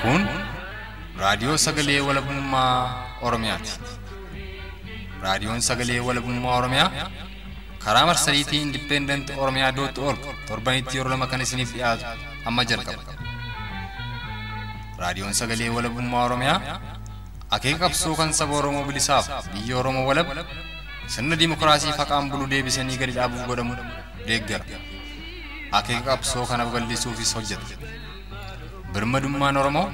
Kun raadiyoo sagalee walabummaa Oromiyaati. Raadiyoon sagalee walabummaa Oromiyaa karaa marsariitii Independent Oromiyaa dot org torbanitti yeroo lama kan isiniif dhiyaatu amma jalqaba. Raadiyoon sagalee walabummaa Oromiyaa akeeka qabsoo kan saba Oromoo bilisaaf biyya Oromoo walab sirna dimookiraasii faqaan bulu deebisanii gadi dhaabuuf godhamu deeggara. Akeeka qabsoo kana babal'isuufis hojjeta. Birmadummaan Oromoo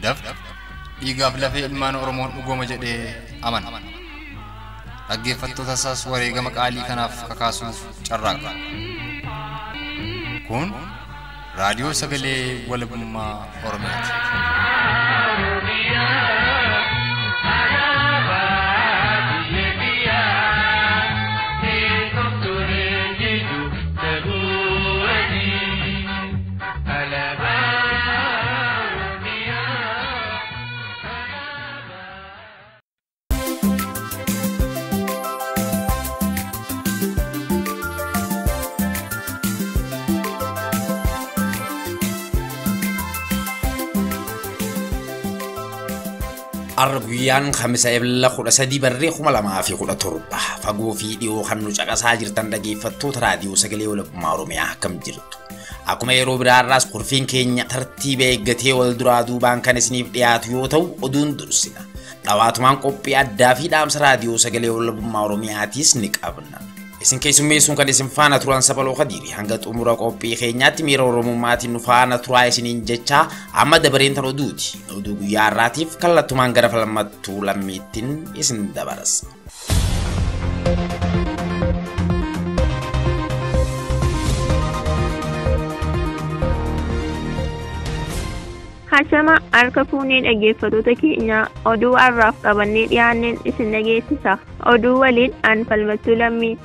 dafqa dhiigaaf lafee ilmaan Oromoon dhugooma jedhee amana. Dhaggeeffattoota isaas wareegama qaalii kanaaf kakaasuuf carraaqa. Kun raadiyoo sagalee walabummaa Oromiyaati. Har'a guyyaan Kamisa Ebla 13 barree 2017 fagoo fi dhiyoo kan nu caqasaa jirtan dhaggeeffattoota raadiyoo sagalee walabummaa Oromiyaa akkam jirtu. Akkuma yeroo biraarraas kurfiin keenya tartiiba eeggatee wal duraa duubaan kan isiniif dhiyaatu yoo ta'u oduun dursina. Dhawaatumaan qophii addaa fi dhaamsa raadiyoo sagalee walabummaa Oromiyaatiis ni qabna. Isin keessummeessuun kan isin faana turan Sabaloo Kadiiri hanga xumura qophii keenyaatti miira Oromummaatiin nu faana turaa isiniin jechaa amma dabareen tan oduuti. Oduu guyyaa har'aatiif kallattumaan gara falmattuu lammiittiin isin dabarsa. Hashama harka fuunee dhaggeeffattoota keenya oduu har'aaf qabannee dhiyaanneen isin dhageessisa. Oduu waliin aan falmattuu lammii.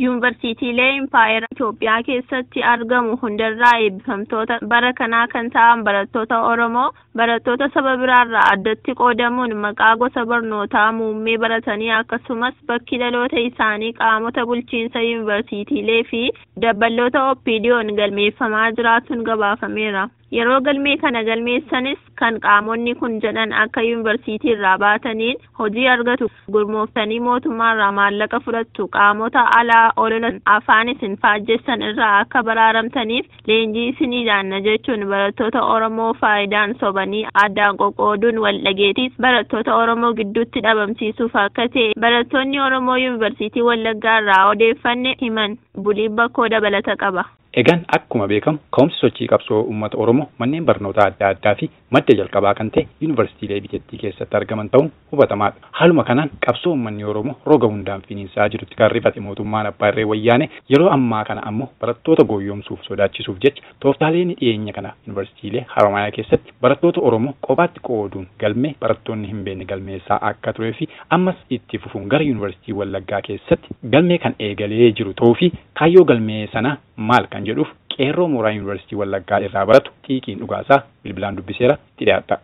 Yuunivarsiitiilee Impaayera Itoophiyaa keessatti argamu hundarraa eebbifamtoota bara kanaa kan ta'an barattoota Oromoo barattoota saba biraarraa addatti qoodamuun maqaa gosa barnootaa muummee baratanii akkasumas bakki dhaloota isaanii qaamota bulchiinsa yuunivarsiitiilee fi dabballoota OPDO'n galmeeffamaa jiraachuun gabaafameera. Yeroo galmee kana galmeessanis kan qaamonni kun jedhan akka yuunivarsiitiirraa baataniin hojii argatu gurmooftanii mootummaarraa maallaqa fudhattu qaamota alaa olola afaan isin faajjessan irraa akka baraaramtaniif leenjii isinii laanna jechuun barattoota Oromoo faayidaan sobanii addaan qoqqooduun wal dhageetiis barattoota Oromoo gidduutti dhabamsiisuuf akka ta'e barattoonni Oromoo yuunivarsiitii Wallaggaa irraa odeeffanne himan. Bulii Bakkoo dabalata qaba. Egaan akkuma beekamu ka'umsi sochii qabsoo uummata Oromoo manneen barnootaa adda addaa fi madda jalqabaa kan ta'e yuunivarsiitiilee biyyattii keessatti argaman ta'uun hubatamaadha. Haaluma kanaan qabsoo uummanni Oromoo roga hundaan finiinsaa jirutti kan rifate mootummaan Abbaa Irree Wayyaanee yeroo ammaa kana ammoo barattoota goyyomsuuf sodaachisuuf jecha tooftaalee inni dhiyeenya kana yuunivarsiitiilee Haramayaa keessatti barattoota Oromoo kophaatti qooduun galmee barattoonni hin beekne galmeessaa akka turee fi ammas itti fufuun gara yuunivarsiitii Wallaggaa keessatti galmee kan eegalee jiru ta'uu fi kaayyoo galmee sanaa maal kan jedhuuf qeerroo mooraa yuunivarsiitii Wallaggaa irraa baratu Xiiqiin Dhugaasaa bilbilaan dubbiseera itti dhiyaata.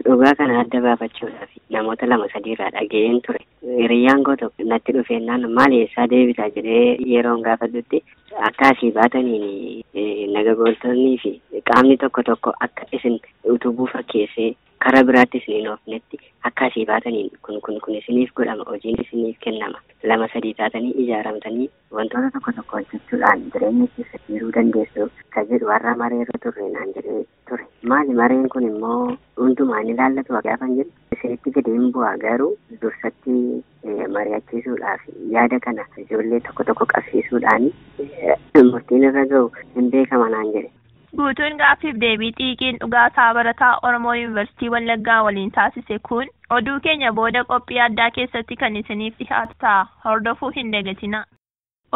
Dhugaa kana adda baafachuudhaaf namoota lama sadiirraa dhaga'een ture. Hiriyyaan koo tokko natti dhufeennaan maal eessaa deebitaa jedhee yeroon gaafadhutti akka asii baataniin naga gooltonnii fi qaamni tokko tokko akka isin utubuu fakkeessee karaa biraatti isin hin oofnetti akka asii baataniin kun kun kun isiniif godhama hojiin isiniif kennama lama sadii taatanii ijaaramtanii wantoota tokko tokko hojjechuudhaan jireenya keessa jiruu dandeessu ka jedhu warra mareerra turre naan jedhee ture. Maali mareen kun immoo hundumaan ilaallatu gaafan jedhu isinitti gadi hin bu'aa garuu dursatti mari'achiisuudhaaf yaada kana ijoollee tokko tokko qabsiisuudhaan murtiin irra ga'u hin beekama naan jedhe. Guutuun gaaffiif deebii Xiiqiin Dhugaasaa barataa Oromoo Yuunivarsiitii Wallaggaa waliin taasise kun oduu keenya booda qophii addaa keessatti kan isiniif dhiyaatu ta'a. Hordofuu hin dagatinaa.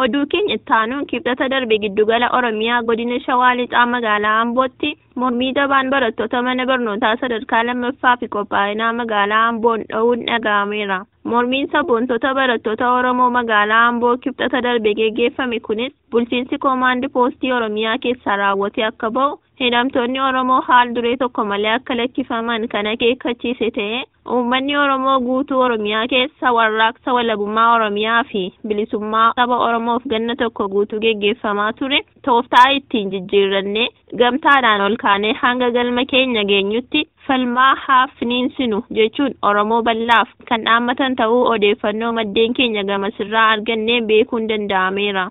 Oduu keenya itti aanuun Kibxata darbe giddugala Oromiyaa godina Shawaa Lixaa magaalaa Ambootti mormii jabaan barattoota mana barnootaa sadarkaa lammaffaa fi qophaa'inaa magaalaa Amboon dho'uun dhaga'ameera. Mormiin saboontota barattoota Oromoo magaalaa Amboo Kibxata darbe geggeeffame kunis bulchiinsi koomaandi poostii Oromiyaa keessaa raawwatee akka ba'u, hidhamtoonni Oromoo haal duree tokko malee akka lakkifaman kan akeekkachiise ta'ee, uummanni Oromoo guutuu Oromiyaa keessa warraaqsa walabummaa Oromiyaa fi bilisummaa saba Oromoof ganna tokko guutuu geggeeffamaa ture tooftaa ittiin jijjiirrannee gamtaadhaan ol kaanee hanga galma keenya geenyutti falmaa haa finiinsinu jechuun Oromoo bal'aaf kan dhaammatan ta'uu odeeffannoo maddeen keenya gamasirraa argannee beekuun danda'ameera.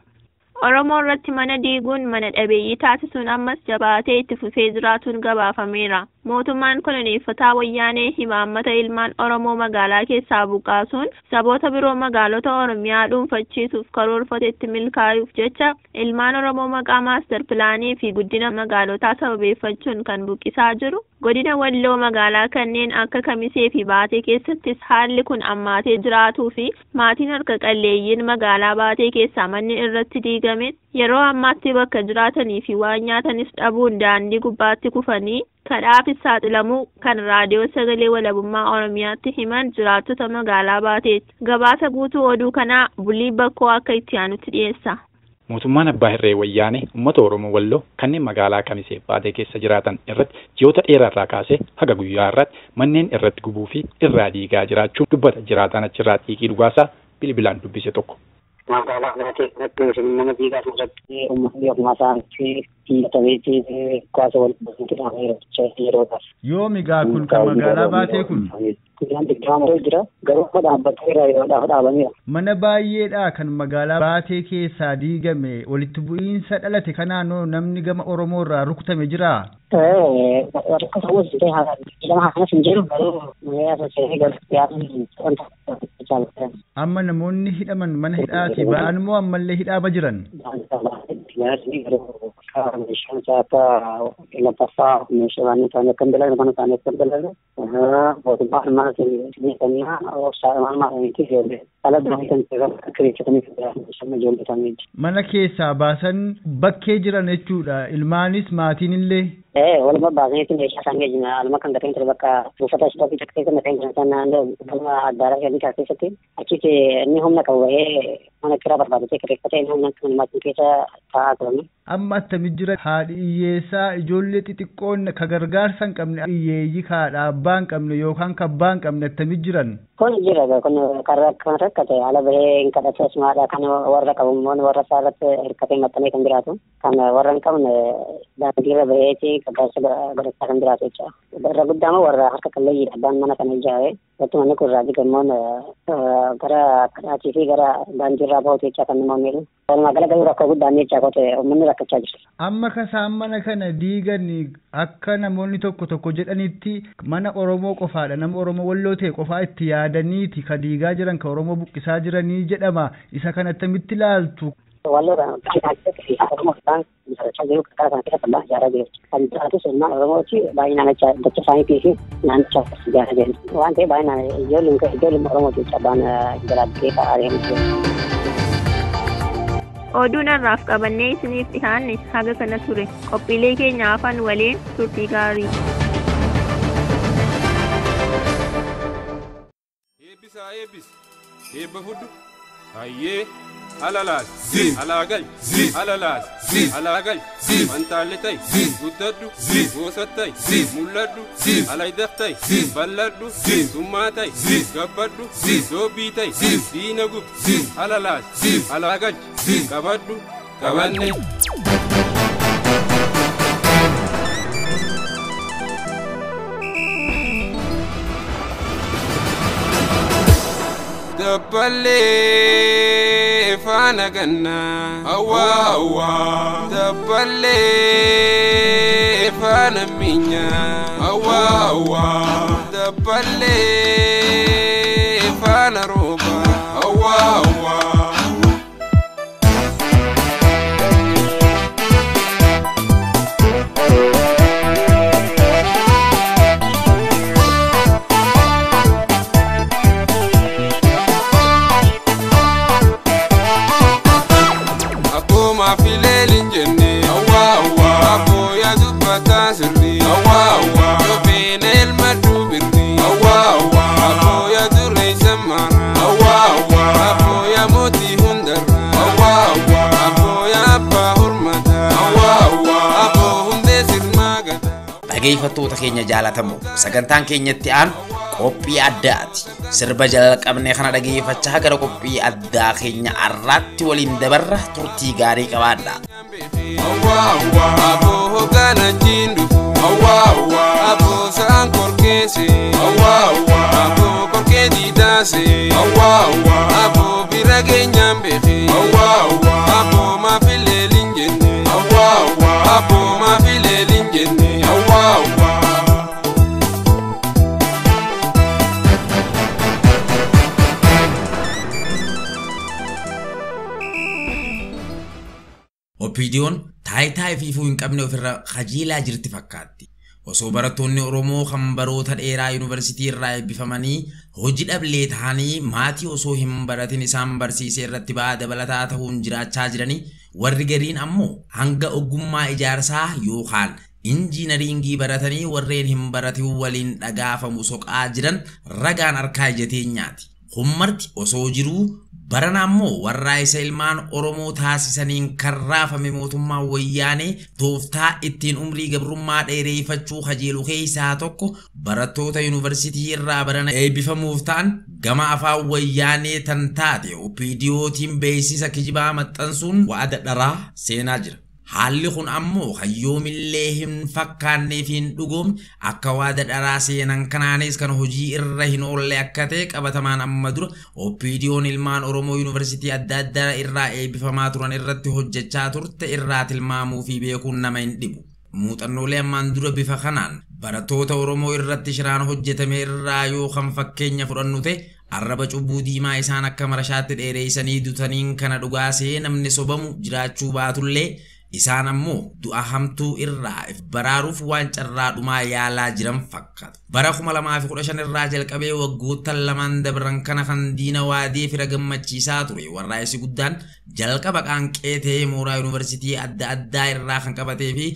Oromoo irratti mana diiguun mana dhabeeyyii taasisuun ammas jabaatee itti fufee jiraatuun gabaafameera. Mootummaan koloneeffataa Wayyaanee himaammata ilmaan Oromoo magaalaa keessaa buqqaasuun saboota biroo magaalota Oromiyaa dhuunfachiisuuf karoorfatetti milkaa'uuf jecha ilmaan Oromoo maqaa maastar pilaanii fi guddina magaalotaa sababeeffachuun kan buqqisaa jiru. Godina Walloo magaalaa kanneen akka Kamisee fi Baatee keessattis haalli kun ammaatee jiraatuu fi maatiin harka qalleeyyiin magaalaa Baatee keessaa manni irratti diigame yeroo ammaatti bakka jiraatanii fi waan nyaatanis dhabuun daandii gubbaatti kufanii kadhaafis saaxilamuu kan raadiyoo sagalee walabummaa Oromiyaatti himan jiraattota magaalaa Baateeti. Gabaasa guutuu oduu kanaa Bulii Bakkoo akka itti aanutti dhiyeessa. Mootummaan Abbaa Hirree Wayyaanee uummata Oromoo Walloo kanneen magaalaa Kamisee Baatee keessa jiraatan irratti ji'oota dheeraa irraa kaasee haga guyyaa irratti manneen irratti gubuu fi irraa diigaa jiraachuu dubbata jiraataan achirraa xiiqii dhugaasaa bilbilaan dubbise tokko. Magaalaa Baatee kanatti nama diigaa irratti uummatni ofumaa isaaniitti xiyyeeffateetti kaasa wal quunnamtii. Yoomi gaa kun kan magaalaa Baatee kun? Guyyaan 20 jira garuu amma dhaabbateera yeroodhaaf dhaabameera. Mana baay'eedha kan magaalaa Baatee keessaa diigame walitti bu'iinsa dhalate kanaanoo namni gama Oromoo irraa rukutame jiraa? Amma namoonni hidhaman mana hidhaatii ba'an moo ammallee hidhaama jiran? Mana keessaa baasan bakkee jiran jechuudha ilmaanis maatiin illee. Waluma baasanii meeshaa isaanii wajjin aluma kan gateen ture bakka buufata istookii tokko keessa gateen jiran sana naannoo galma addaaraa shanii kana keessatti achitti inni humna qabu bahee mana kiraa barbaadatee kireeffatee inni humna kan maatiin keessa taa'aa turan. Amma attamii jira haadhi hiyyeessaa ijoollee xixiqqoon ka gargaarsa hin qabne hiyyeeyyii ka haadha abbaa hin qabne yookaan ka abbaa hin qabne attamii jiran. Kun jira kun karra kan rakkate haala bahee hin kadhatu asumaadha kan warra qabu immoo warra isaa irratti hirkatee maxxanee kan jiraatu kan warra hin qabne daandiirra baheeti gargaarsa godhachaa kan jiraatu jechuudha. Irra guddaa immoo warra harka qalleeyyiidha abbaan mana kana ijaare irratti manni kun irraa jige immoo gara kadhaatii fi gara daandiirraa bahutu jecha kan nama miidhu. Walumaa gala garuu rakkoo guddaan jecha kote uummanni rakkachaa jira. Amma kasaan mana kana diigan akka namoonni tokko tokko jedhanitti mana Oromoo qofaadha nama Oromoo Walloo ta'e qofaa itti yaadaniiti ka diigaa jiran ka Oromoo buqqisaa jiranii jedhama isa kana attamitti ilaaltu? Walloo kana keessatti Oromoo isaan ijaarrachaa jiru karaa kana keessatti abbaa ijaaraa jiru. Kan jiraatus ilmaan Oromooti baay'inaan dacha isaaniitii fi naannicha ijaaraa jiru. Waan ta'eef baay'inaan ijoolleen Oromooti jecha abbaan jalaa taa'aa jiru. Oduun har'aaf qabannee isiniif dhiyaanne haga kana ture. Qophiilee keenya hafan waliin turtii gaarii. Eebbisaa eebbis. Eebba fudhu. Hayyee. Alalaas. Alaagal. Alalaas. Alaagal. Fantaalle ta'i. Guddadhu. Goosat ta'i. Mul'adhu. Alaydaf ta'i. Bal'adhu. Summaa ta'i. Gabbadhu. Doobbii ta'i. Diina gubi. Alalaas. Alaagal. Qabadhu. Qabanne. Dabballee faana gannaa hawaa hawaa dabballee faana miinyaa hawaa hawaa dabballee faana roobaa hawaa hawaa. Dhageeffattoota keenya jaalatamoo sagantaan keenyatti aanu qophii addaati. Sirba jalqabne kana dhageeffachaa gara qophii addaa keenya arraatti waliin dabarra turtii gaarii qabaadha. Aboo kana chindu aboo saan korkeesse aboo korkee diidaase aboo bira keenyaan beeke aboo maafilee linjenne aboo maafilee linjenne. OPDO'n taayitaa ifiifuu hin qabne ofirra kajeelaa jirti fakkaatti. Osoo barattoonni Oromoo kan baroota dheeraa yuunivarsiitii irraa eebbifamanii hojii dhablee ta'anii maatii osoo hin baratin isaan barsiisee irratti ba'aa dabalataa ta'uun jiraachaa jiranii warri gariin ammoo hanga ogummaa ijaarsaa yookaan injiinaringii baratanii warreen hin baratin waliin dhagaafamu soqaa jiran ragaan harkaa ija teenyaati. Hummarti osoo jiruu barana ammoo warra isa ilmaan Oromoo taasisaniin kan raafame mootummaa wayyaanee tooftaa ittiin umrii gabrummaa dheereeffachuu kajeelu keessaa tokko barattoota yuunivarsiitii irraa barana eebbifamuuf ta'an gama afaan wayyaanee tan taate OPDOtiin beeksisa kijibaa maxxansuun wa'ada dharaa seenaa jira. Haalli kun ammoo hayyoomillee hin fakkaannee fi hin dhugoomne akka waada dharaa seenan kanaanis kan hojii irra hin oolle akka ta'e qabatamaan amma dura OPDO'n ilmaan Oromoo yuunivarsiitii adda addaa irraa eebbifamaa turan irratti hojjechaa turte irraa tilmaamuu fi beekuun nama hin dhibu. Muuxannoolee ammaan dura bifa kanaan barattoota Oromoo irratti shiraan hojjetame irraa yoo kan fakkeenya fudhannu ta'e arraba cubbuu diimaa isaan akka marashaatti dheereessanii dutaniin kana dhugaasee namni sobamu jiraachuu baatullee isaan ammoo du'a hamtuu irraa if baraaruuf waan carraa dhumaa yaalaa jiran fakkaata. Bara 2015 irraa jalqabee waggoota lamaan dabran kana kan diina waadee fira gammachiisaa ture warraa'isi guddaan jalqaba qaanqee ta'ee mooraa yuunivarsiitii adda addaa irraa kan qabatee fi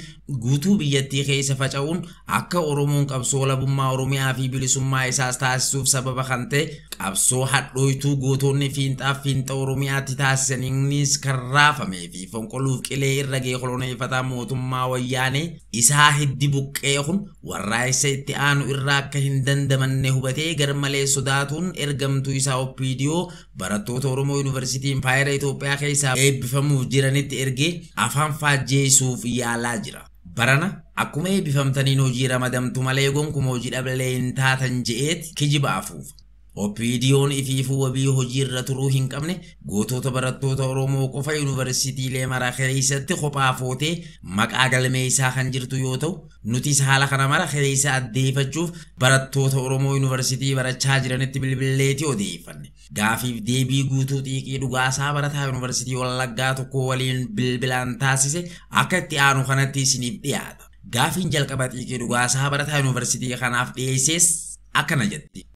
guutuu biyyattii keessa faca'uun akka Oromoon qabsoo walabummaa Oromiyaa fi bilisummaa isaas taasisuuf sababa kan ta'e qabsoo hadhooytuu gootonni fiinxaaf fiinxa Oromiyaatti taasisaniinis kan raafamee fi fonqoluuf qilee irra ga'e koloneeffataa mootummaa wayyaanee isaa hiddi buqqee kun warraa'isa itti aanu irraa akka hin dandamanne hubatee garmalee sodaatuun ergamtuu isaa OPDO barattoota Oromoo Yuunivarsiitii Impaayera Itoophiyaa keessaa eebbifamuuf jiranitti ergee afaan faajjeessuuf yaalaa jira. Barana akkuma eebbifamtaniin hojii ramadamtu malee gonkumaa hojii dhablee hin taatan je'eet kijiba afuufa. OPDO'n ifiifuu wabii hojii irra turuu hin qabne gootota barattoota Oromoo qofa yuunivarsiitiilee mara keessatti kophaa footee maqaa galmeessaa kan jirtu yoo ta'u nutis haala kana mara keessa addeeffachuuf barattoota Oromoo yuunivarsiitii barachaa jiranitti bilbilleetii odeeffanne. Gaafiif deebii guutuu xiiqii dhugaasaa barataa yuunivarsiitii Wallaggaa tokko waliin bilbilaan taasise akka itti aanu kanatti isiniif dhiyaata. Gaafiin jalqaba xiiqii dhugaasaa barataa yuunivarsiitii kanaaf dhiyeesses akkana jetti.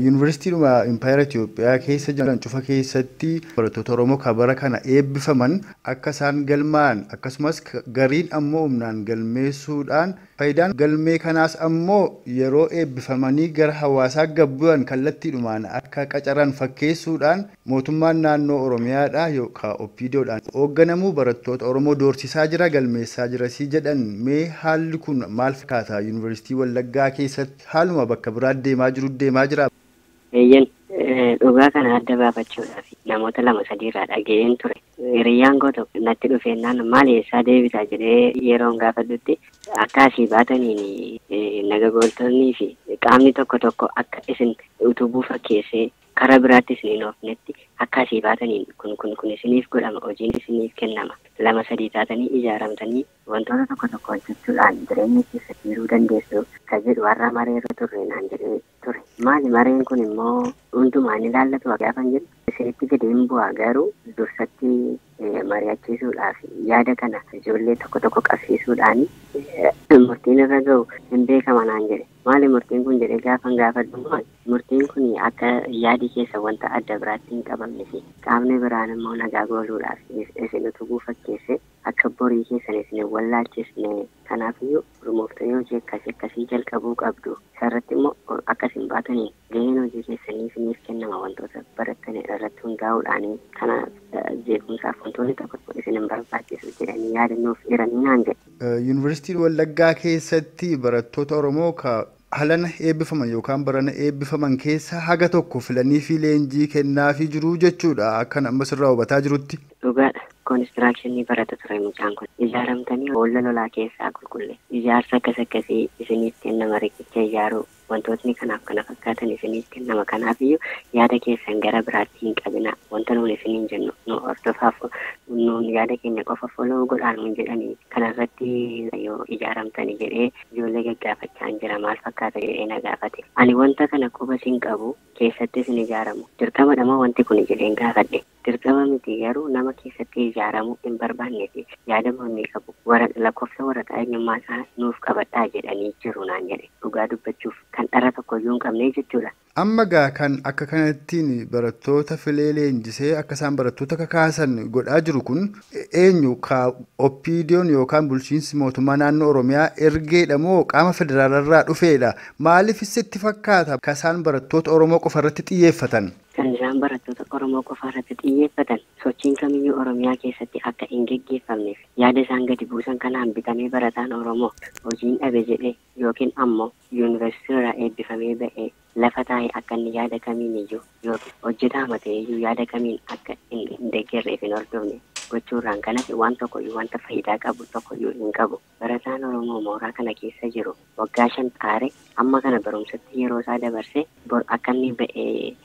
Yuunivarsiitiidhuma Impaayera Itoophiyaa keessa jiran cufa keessatti barattoota Oromoo kan bara kana eebbifaman akka isaan galmaa'an akkasumas gariin ammoo humnaan galmeessuudhaan faayidaan galmee kanaas ammoo yeroo eebbifamanii gara hawaasaa gabbu'an kallattiidhumaan akka qacaran fakkeessuudhaan mootummaan naannoo Oromiyaadha yookaan OPDOdhaan hoogganamu barattoota Oromoo doorsisaa jira galmeessaa jira si jedhan mee haalli kun maal fakkaata yuunivarsiitii Wallaggaa keessatti haaluma bakka biraa deemaa jiru deemaa jira. Eeyyan dhugaa kana adda baafachuudhaaf namoota lama sadiirraa dhaga'een ture. Hiriyyaan koo tokko natti dhufeennaan maal eessaa deebitaa jedhee yeroon gaafadhutti akka asii baataniin naga gooltonnii fi qaamni tokko tokko akka isin utubuu fakkeessee karaa biraatti isin hin oofnetti akka asii baataniin kun kun kun isiniif godhama hojiin isiniif kennama lama sadii taatanii ijaaramtanii wantoota tokko tokko hojjechuudhaan jireenya keessa jiruu dandeessu ka jedhu warra mareerra turre naan jedhee ture. Maali mareen kun immoo hundumaan ilaallatu gaafan jedhu isinitti gadi hin bu'aa garuu dursatti mari'achiisuudhaaf yaada kana ijoollee tokko tokko qabsiisuudhaan murtiin irra ga'u hin beekama naan jedhe. Maali murtiin kun jedhee gaafan gaafadhu Murtiin kun akka yaadi keessa wanta adda biraatti hin qabamne fi qaamni biraan immoo nagaa gooluudhaaf isin utubuu fakkeesse akka borii keessan isin hin wallaalchisne. Kanaafiyyuu gurmooftanii hojii akkasii akkasii jalqabuu qabdu. Isarratti immoo akka isin baataniin gaheen hojii keessanii isiniif kennama wantoota barattan irratti hundaa'uudhaan kana jeequmsaaf wantoonni tokko tokko isin hin barbaachisu jedhanii yaadannuuf hiranii naan jedhe. Yuunivarsiitii Wallaggaa keessatti barattoota Oromoo ka halana eebbifaman yookaan barana eebbifaman keessa haga tokko filanii fi leenjii kennaafii jiru jechuudha akkan amma sirraa hubataa jirutti. Dhugaadha. Koonistiraakshanii barata ture mucaan kun. Ijaaramtanii boolla lolaa keessaa qulqulle. Ijaarsa akkas akkasii isiniif kennama riqicha ijaaruu wantootni kanaaf kana fakkaatan isiniif kennama. Kanaafiyyuu yaada keessan gara biraatti hin qabina. Wanta nuun isiniin jennu nu hordofaaf nuun yaada keenya qofa foloo godhaa nuun jedhanii kanarratti yoo ijaaramtanii jedhee ijoollee gaggaafachaa hin jira maal fakkaata jedhee na gaafate. Ani wanta kana quba sin qabu keessatti isin ijaaramu. Dirqamadha moo wanti kun jedheen gaafadhe. Dirqama miti garuu nama keessatti ijaaramuu hin barbaannee fi yaada mormii qabu lakkoofsa waraqaa eenyummaa isaa nuuf qabadhaa jedhanii jiru naan jedhe. Dhugaa dubbachuuf kan dhara tokkoyyuu hin qabne jechuudha. Amma gaa kan akka kanattiin barattoota filee leenjisee akka isaan barattoota kakaasan godhaa jiru kun eenyu ka OPDO'n yookaan bulchiinsi mootummaa naannoo Oromiyaa ergeedha moo qaama federaalarraa dhufeedha? Maaliif sitti fakkaata ka isaan barattoota Oromoo qofa irratti xiyyeeffatan? Kan isaan barattoota Oromoo qofa irratti xiyyeeffatan sochiin kamiyyuu Oromiyaa keessatti akka hin geggeeffamneef yaada isaan gadi buusan kanaan bitamee barataan Oromoo hojiin dhabe jedhee yookiin ammoo yuunivarsiitii irraa eebbifamee ba'ee lafa taa'ee akka inni yaada kamiin iyyuu yookiin hojjetaa ta'e iyyuu yaada kamiin akka hin deeggarreef hin hordofne gochuurraan kanas waan tokkoyyuu wanta faayidaa qabu tokkoyyuu hin qabu. Barataan Oromoo mooraa kana keessa jiru waggaa 5 xaare amma kana barumsatti yeroo isaa dabarse bor akka inni ba'ee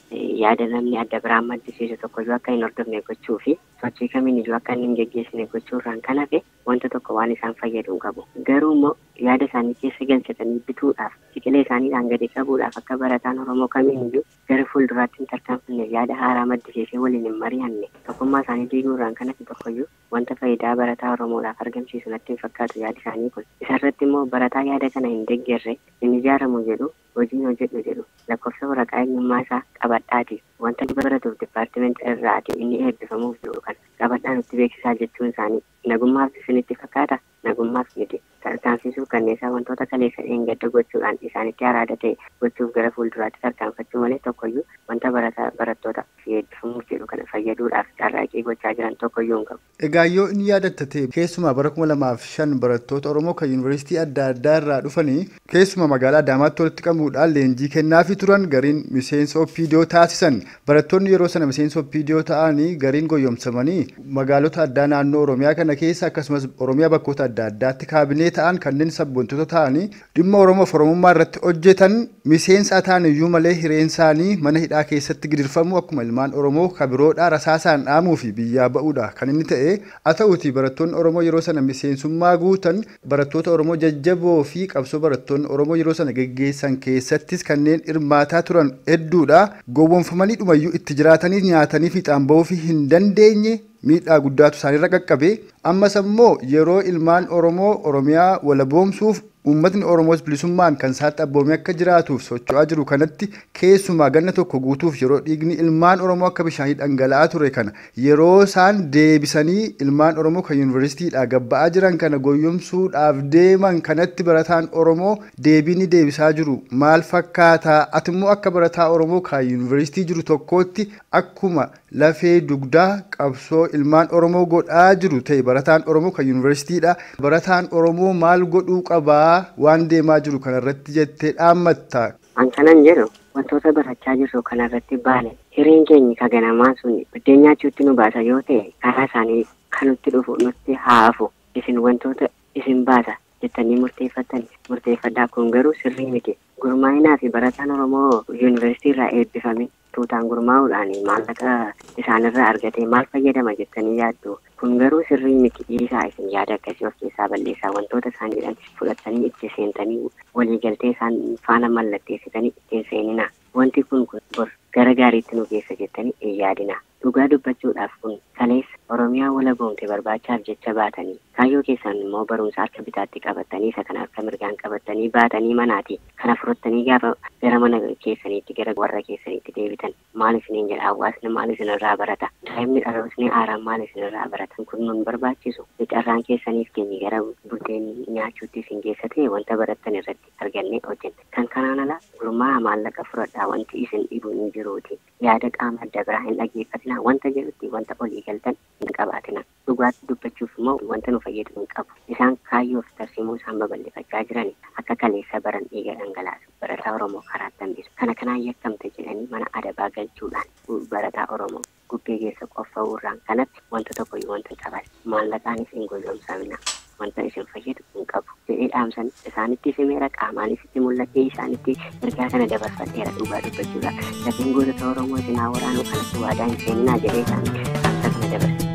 yaada namni adda biraan maddisiisu tokkoyyuu akka hin hordofne gochuu fi sochii kamiin iyyuu akka inni hin geggeessine gochuurraan kan hafe wanta tokko waan isaan fayyadu hin qabu. Garuu immoo yaada isaanii keessa galchatanii bituudhaaf biqilee isaaniidhaan gadi qabuudhaaf akka barataan Oromoo kamiin iyyuu gara fuulduraatti hin tarkaanfanne yaada haaraa maddisiisee waliin hin mari'anne tokkummaa isaanii diiguurraan kan hafe tokkoyyuu wanta faayidaa barataa Oromoodhaaf argamsiisu natti hin fakkaatu yaadi isaanii kun. Isarratti immoo barataa yaada kana hin deeggarre hin ijaaramu jedhu hojiin hojjedhu jedhu lakkoofsa waraqaa eenyummaa isaa qabadhaati wanta baratuuf dipaartimentii irraati inni eebbifamuuf jiru kana qabadhaa nutti beeksisaa jechuun isaanii nagummaaf isinitti fakkaata nagummaaf miti. Tarkaanfisuu kanneessaa wantoota kaleessa dheengadda gochuudhaan isaanitti araada ta'e gochuuf gara fuulduraatti tarkaanfachuu malee tokkoyyuu wanta barattoota eebbifamuuf jedhu kana fayyaduudhaaf carraaqqii gochaa jiran tokkoyyuu hin qabu. Egaa yoo inni yaadatta ta'e keessumaa bara 2005 barattoota Oromoo kan yuunivarsiitii adda addaa irraa dhufanii keessumaa magaalaa Adaamaatti walitti qabuudhaan leenjii kennaafii turan gariin miseensa OPDO taasisan. Barattoonni yeroo sana miseensa OPDO ta'anii gariin goyyomsamanii magaalota addaa naannoo Oromiyaa kana keessa akkasumas Oromiyaa bakkoota adda addaatti kaabinee ta'an kanneen sabboontota ta'anii dhimma Oromoof Oromummaa irratti hojjetan miseensa ta'an iyyuu malee hireen isaanii mana hidhaa keessatti gidirfamu akkuma ilmaan Oromoo kabiroodhaa rasaasaan dhaamuu fi biyyaa ba'uudha kan inni ta'e. Haa ta'uutii barattoonni Oromoo yeroo sana miseensummaa guutan barattoota Oromoo jajjaboo fi qabsoo barattoonni Oromoo yeroo sana geggeessan keessattis kanneen hirmaataa turan hedduudha. Gowwoomfamanii dhumayyuu itti jiraatanii nyaatanii fiixaan ba'uu fi hin dandeenye miidhaa guddaatu isaanirra qaqqabe. Ammas ammoo yeroo ilmaan Oromoo Oromiyaa walaboomsuuf uummatni Oromoos bilisummaan kan isaatti abboomee akka jiraatuuf socho'aa jiru kanatti keessumaa ganna tokko guutuuf yeroo dhiigni ilmaan Oromoo akka bishaanii dhangala'aa ture kana yeroo isaan deebisanii ilmaan Oromoo kan yuunivarsiitiidhaa gabba'aa jiran kana goyyomsuudhaaf deeman kanatti barataan Oromoo deebii ni deebisaa jiru maal fakkaataa? Ati immoo akka barataa Oromoo kan yuunivarsiitii jiru tokkootti akkuma lafee dugdaa qabsoo ilmaan Oromoo godhaa jiru ta'e barataan Oromoo kan yuunivarsiitiidha. Barataan Oromoo maal godhuu qabaa waan deemaa jiru kanarratti jettee dhaammatta? An kanan jedhu wantoota barachaa jirru kanarratti baale hireen keenya ka ganamaa sun biddeen nyaachuutti nu baasa yoo ta'e karaa isaanii kan nutti dhufu nutti haa hafu. Isin wantoota isin baasa jettanii murteeffattan murteeffadhaa, kun garuu sirrii miti. Gurmaa'inaa fi barataan Oromoo yuunivarsiitii irraa eebbifame tuutaan gurmaa'uudhaan maallaqa isaanirraa argatee maal fayyadama jettanii yaaddu? Kun garuu sirrii miti. Dhiisaa isin yaada akkasii of keessaa balleessaa. Wantoota isaan jedhan fudhatanii itti seentanii waliigaltee isaan faana mallatteessitanii ittiin seenina. Wanti kun bor gara gaariitti nu geessa jettanii hin yaadina. Dhugaa dubbachuudhaaf kun kaleessa Oromiyaa Oromiyaa walaboomte barbaachaaf jecha baatanii kaayyoo keessan immoo barumsa harka bitaatti qabatanii isa kana harka mirgaan qabatanii baatanii manaati. Kana fudhattanii gaafa gara mana keessaniitti gara warra keessaniitti deebitan maal isiniin jedha hawaasni maal isinirraa barata? Daa'imni dhalootni haaraan maal isinirraa barata? Kun nun barbaachisu. Carraan keessaniif keenya gara buddeen nyaachuutti isin geessa ta'e wanta barattan irratti argannee hojjenna. Kan kanaan ala gurmaa maallaqa fudhadhaa wanti isin dhibu hin jiruuti. Yaada qaama adda biraa hin dhaggeeffatinaa wanta jedhutti wanta olii galtan hin qabaatina. Dhugaatti dubbachuuf immoo wanta nu fayyadu hin qabu. Isaan kaayyoof tarsiimuu isaan babal'ifachaa jiran akka kaleessa baran dhiiga dhangalaasu barataa Oromoo karaatti hambisu. Kana kanaan yakkamte jedhanii mana adabaa galchuudhaan barataa Oromoo gubbee keessa qoffa'uurraan kanatti wanta tokkoyyuu wanta hin qaban. Maallaqaanis hin goyoomsamina. Wanta isin fayyadu hin qabu. Jedhee dhaamsan isaanitti simeera qaamaanis itti mul'atee isaanitti ergaa kana dabarfadheera dhugaa dubbachuudha. Lafeen gootota Oromoo isin haa waraanuu kanatti waadaa hin seeninaa jedhee isaanitti dhaamsa kana dabarse.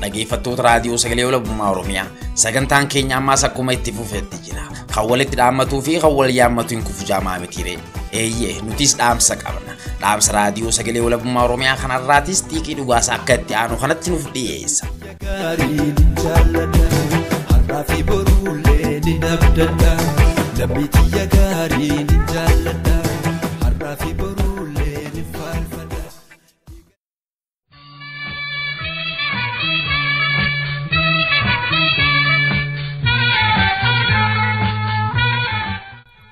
Dhaggeeffattoota raadiyoo sagalee walabummaa Oromiyaa sagantaan keenya ammaas akkuma itti fufetti jira. Kan walitti dhaammatuu fi kan wal yaammatu hin kufu jaamaa mitiire. Eeyyee nutis dhaamsa qabna. Dhaamsa raadiyoo sagalee walabummaa Oromiyaa kanarraatis xiiqii dhugaasaa akka itti aanu kanatti nuuf dhiyeessa. Har'aa fi boruullee ni nabdadha. Namni xiyya gaarii ni jaalladha. Har'aa fi boruullee ni faarfadha.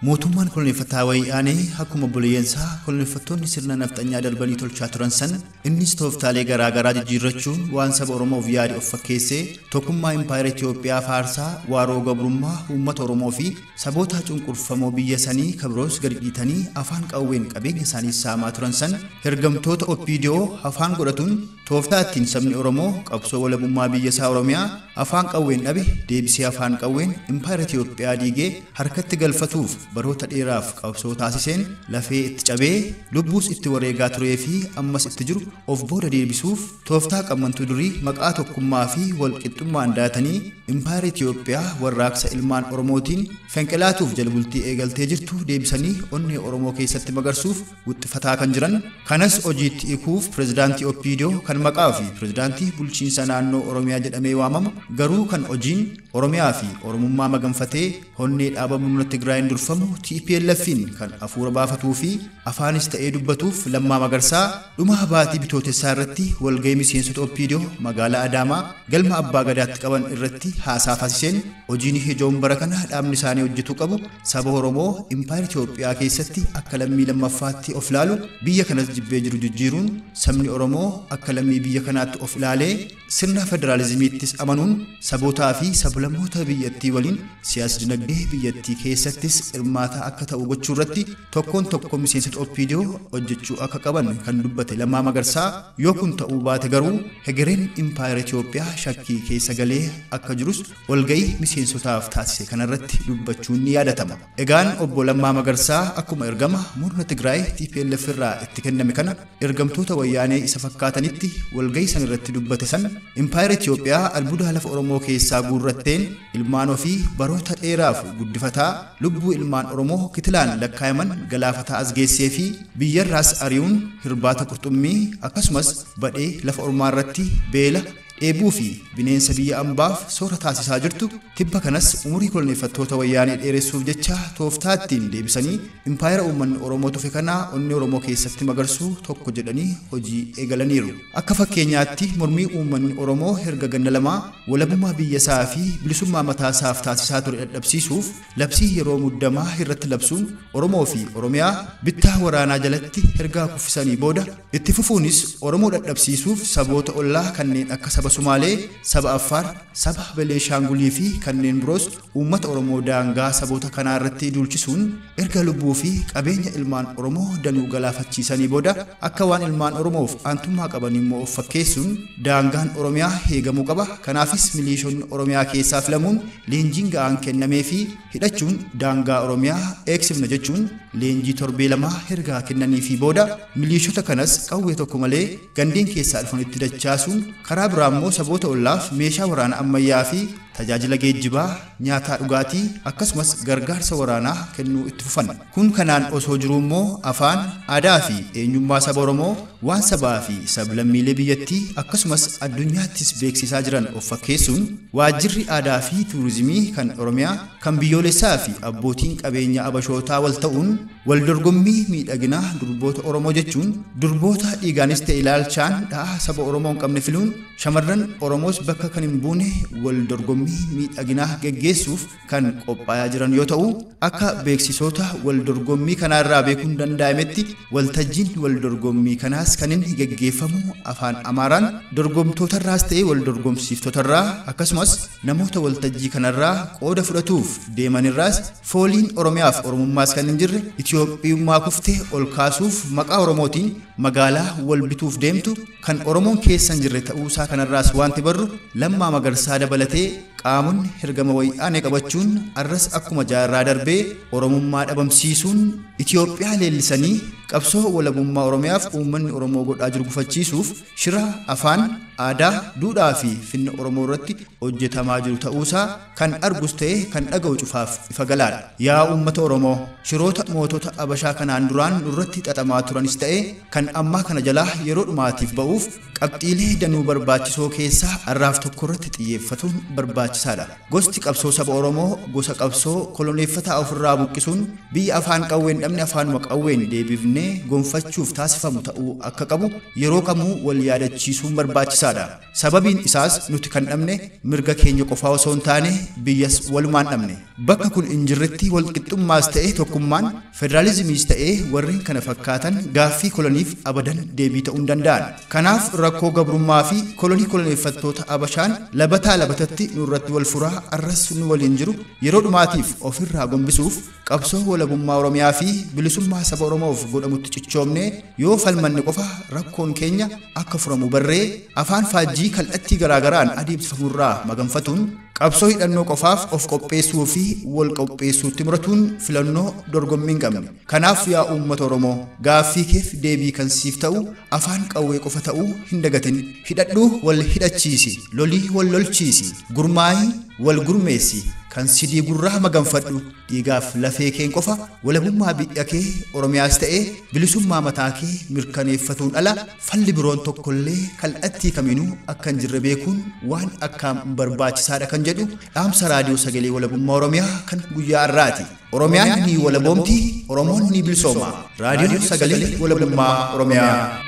Mootummaan koloneeffataa wayyaanee akkuma obboleeyyansaa koloneeffattoonni sirna nafxanyaa darbanii tolchaa turan sana innis tooftaalee garaa garaa jijjiirrachuun waan saba Oromoof yaade of fakkeessee tokkummaa impaayera Itoophiyaa faarsaa waaroo gabrummaa uummata Oromoo fi saboota cunqurfamoo biyya sanii kabiroos gadi dhiitanii afaan qawween qabeenya isaanii saamaa turan sana ergamtoota OPDO afaan godhatuun tooftaa ittiin sabni Oromoo qabsoo walabummaa biyya isaa Oromiyaa afaan qawween dhabe deebisee afaan qawween impaayera Itoophiyaa diigee harkatti galfatuuf baroota dheeraaf qabsoo taasiseen lafee itti cabee lubbuus itti wareegaa turee fi ammas itti jiru of booda deebisuuf tooftaa qabmantuu durii maqaa tokkummaa fi walqixxummaan daatanii impaayera Itoophiyaa warraaqsa ilmaan Oromootiin fenqelaatuuf jalbultii eegaltee jirtu deebisanii onnee Oromoo keessatti magarsuuf wuxxifataa kan jiran kanas hojiitti hiikuuf pirezidaantii OPDO kan maqaa fi pirezidaantii bulchiinsa naannoo Oromiyaa jedhamee waamamu garuu kan hojiin Oromiyaa fi Oromummaa maganfatee honnee dhaaba murna Tigraayin durfamu TPLF'n kan afuura baafatuu fi afaanis ta'ee dubbatuuf Lammaa Magarsaa dhuma baatii bitootessaa irratti walga'ii miseensota OPDO magaalaa Adaamaa galma Abbaa Gadaatti qaban irratti haasaa taasiseen hojiin ijoon bara kana dhaabni isaanii hojjetu qabu saba Oromoo impaayera Itoophiyaa keessatti akka lammii lammaffaatti of ilaalu biyya kanas jibbee jiru jijjiiruun sabni Oromoo akka lammii biyya kanaatti of ilaalee sirna federaalizimiittis amanuun sabootaa fi sablammoota biyyattii waliin siyaas dinagdee biyyattii keessattis hirmaataa akka ta'u gochuu irratti tokkoon tokko miseensota OPDO hojjechuu akka qaban kan dubbate Lammaa Magarsaa yoo kun ta'uu baate garuu hegereen impaayera Itoophiyaa shakkii keessa galee akka jirus walga'ii miseensotaaf taasise kanarratti dubbachuun ni yaadatama. Egaan obbo Lammaa Magarsaa akkuma ergama murna Tigraay TPLF irraa itti kenname kana ergamtoota wayyaanee isa fakkaatanitti walga'ii san irratti dubbate san impaayera Itoophiyaa albuuda lafa Oromoo keessaa guurratteen ilmaan ofii baroota dheeraaf guddifataa lubbuu ilmaan Oromoo kitilaan lakkaayaman galaafataa as geessee fi biyyarraas ari'uun hirbaata qurxummii akkasumas badhee lafa ormaa irratti beela dheebuu fi bineensa biyya ambaaf soora taasisaa jirtu tibba kanas umurii koloneeffattoota wayyaanee dheeressuuf jecha tooftaa ittiin deebisanii impaayera uummanni Oromoo tufe kanaa onnee Oromoo keessatti magarsuu tokko jedhanii hojii eegalaniiru. Akka fakkeenyaatti mormii uummanni Oromoo erga ganna lamaa walabummaa biyya isaa fi bilisummaa mataa isaaf taasisaa ture dadhabsiisuuf labsii yeroo muddamaa irratti labsuun Oromoo fi Oromiyaa bittaa waraanaa jalatti ergaa kuffisanii booda itti fufuunis Oromoo dadhabsiisuuf saboota ollaa kanneen akka saba Sumaalee, saba Affaar, saba Beleeshaangulii fi kanneen biroos uummata Oromoo daangaa saboota kanaa irratti duulchisuun erga lubbuu fi qabeenya ilmaan Oromoo danuu galaafachiisanii booda akka waan ilmaan Oromoof aantummaa qaban immoo of fakkeessuun daangaan Oromiyaa eegamuu qaba. Kanaafis milishoonni Oromiyaa keessaa filamuun leenjiin ga'aan kennamee fi hidhachuun daangaa Oromiyaa eegsifna jechuun leenjii torbee lamaa ergaa kennanii fi booda milishoota kanas qawwee tokko malee gandeen keessaa dhufanitti dachaasuun karaa biraa immoo saboota ollaaf meeshaa waraana ammayyaa fi tajaajila geejjibaa, nyaataa dhugaatii akkasumas gargaarsa waraanaa kennuu itti fufan. Kun kanaan osoo jiruu immoo afaan, aadaa fi eenyummaa saba Oromoo waan sabaa fi sablammiilee biyyattii akkasumas addunyaattis beeksisaa jiran of fakkeessuun waajjirri aadaa fi tuurizimii kan Oromiyaa kan biyyoolessaa fi abbootiin qabeenya abashootaa wal ta'uun wal dorgommii miidhaginaa durboota Oromoo jechuun durboota dhiigaanis ta'e ilaalchaan dha'a saba Oromoo hin qabne filuun shamarran Oromoos bakka kan hin buune wal dorgommii miidhaginaa geggeessuuf kan qophaa'aa jiran yoo ta'u akka beeksisoota wal dorgommii kanaarraa beekuun danda'ametti waltajjiin wal dorgommii kanaas kan inni geggeeffamu afaan Amaaraan dorgomtootarraas ta'e wal dorgomsiiftotarraa akkasumas namoota waltajjii kanarraa qooda fudhatuuf deemanirraas fooliin Oromiyaaf Oromummaas kan hin jirre Itiyoophiyummaa kuftee ol kaasuuf maqaa Oromootiin magaalaa wal bituuf deemtu kan Oromoon keessa hin jirre ta'uusaa kanarraas wanti barru Lammaa Magarsaa dabalatee qaamonni ergama wayyaanee qabachuun arras akkuma jaarraa darbee Oromummaa dhabamsiisuun Itiyoophiyaa leellisanii qabsoo walabummaa Oromiyaaf uummanni Oromoo godhaa jiru gufachiisuuf shira afaan, aadaa, duudhaa fi finna Oromoo irratti hojjetamaa jiru ta'uusaa kan argus ta'e kan dhaga'u cufaaf ifa galaadha. Yaa uummata Oromoo, shiroota mootota Abashaa kanaan duraan nurratti xaxamaa turanis ta'e kan ammaa kana jalaa yeroo dhumaatiif ba'uuf qabxiilee danuu barbaachisoo keessaa har'aaf tokko irratti xiyyeeffatuun barbaachisaadha. Gosti qabsoo saba Oromoo gosa qabsoo koloneeffataa ofirraa buqqisuun biyya afaan qawween dhabne afaanuma qawween deebifnee gonfachuuf taasifamu ta'uu akka qabu yeroo kamuu wal yaadachiisuun barbaachisaadha. Sababiin isaas nuti kan dhabne mirga keenya qofaa osoo hin taane biyyas walumaan dhabne. Bakka kun hin jirretti walqixxummaas ta'e tokkummaan federaalizimiis ta'e warreen kana fakkaatan gaaffii koloniif abadan deebii ta'uu hin danda'an. Kanaaf rakkoo gabrummaa fi kolonii koloneeffattoota Abashaan labataa labatatti nurratti wal furaa arras nu waliin jiru yeroo dhumaatiif ofirraa gombisuuf qabsoo walabummaa Oromiyaa fi bilisummaa saba Oromoof godhamutti cichoomne yoo falmanne qofa rakkoon keenya akka furamu barree afaan faajjii kallattii garaagaraan adeemsifamurraa maganfatuun qabsoo hidhannoo qofaaf of qopheessuu fi wal qopheessuutti muratuun filannoo dorgommii hin qabne. Kanaaf yaa uummata Oromoo gaaffii keef deebii kan siif ta'u afaan qawwee qofa ta'uu hin dagatin. Hidhadhuu wal hidhachiisi, lolii wal lolchiisi, gurmaa'ii wal gurmeessi, kan sidii gurraa maganfadhu dhiigaaf lafee keen qofa walabummaa biyya kee Oromiyaas ta'e bilisummaa mataa kee mirkaneeffatuun ala falli biroon tokkollee kallattii kamiinuu akka hin jirre beekuun waan akkaan barbaachisaadha kan jedhu dhaamsa raadiyoo sagalee walabummaa Oromiyaa kan guyyaa har'aati. Oromiyaan ni walaboomti, Oromoon ni bilisooma. Raadiyoon sagalee walabummaa Oromiyaa.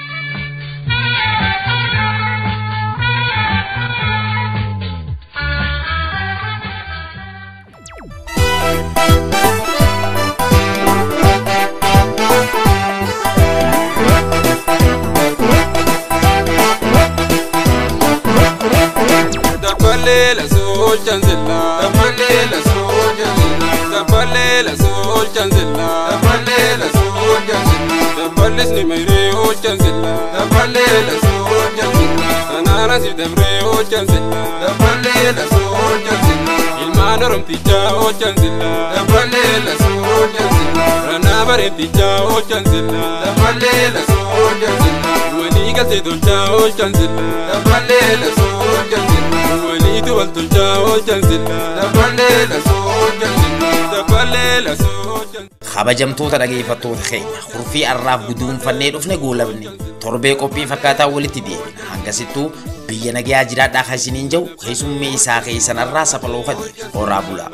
Dabbalee soolchan zillaa, dabbalee soolchan zillaa, dabbalee soolchan zillaa, dabbalee soolchan zillaa, dabballees ni mayree oolchan zillaa, dabbalee soolchan zillaa, kanaana si dabree oolchan zillaa, dabbalee soolchan zillaa, ilmaan oromtichaa oolchan zillaa, dabbalee soolchan zillaa, ranaa bareetichaa oolchan zillaa, dabbalee soolchan zillaa, walii galtee tolchaa oolchan zillaa, dabbalee soolchan zillaa. Waliitu wal tolchaa oolchan zillaa, dabbalee soolchan zillaa, dabbalee soolchan. Kabajamtoota dhageeffattoota keenya kurfii arraaf guduunfannee dhufne goolabne torbee qophii fakkaataa walitti deebina. Hangasittuu biyya nagayaa jiraadhaa kan isiniin jiru keessummee isaa keessanarraa saphaloo fadhi horaa bulaa.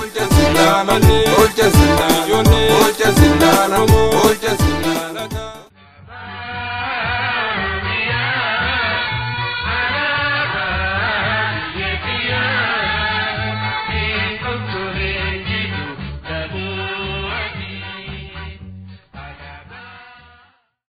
Olcha sillaana, olcha sillaana, olcha sillaana, olcha sillaana.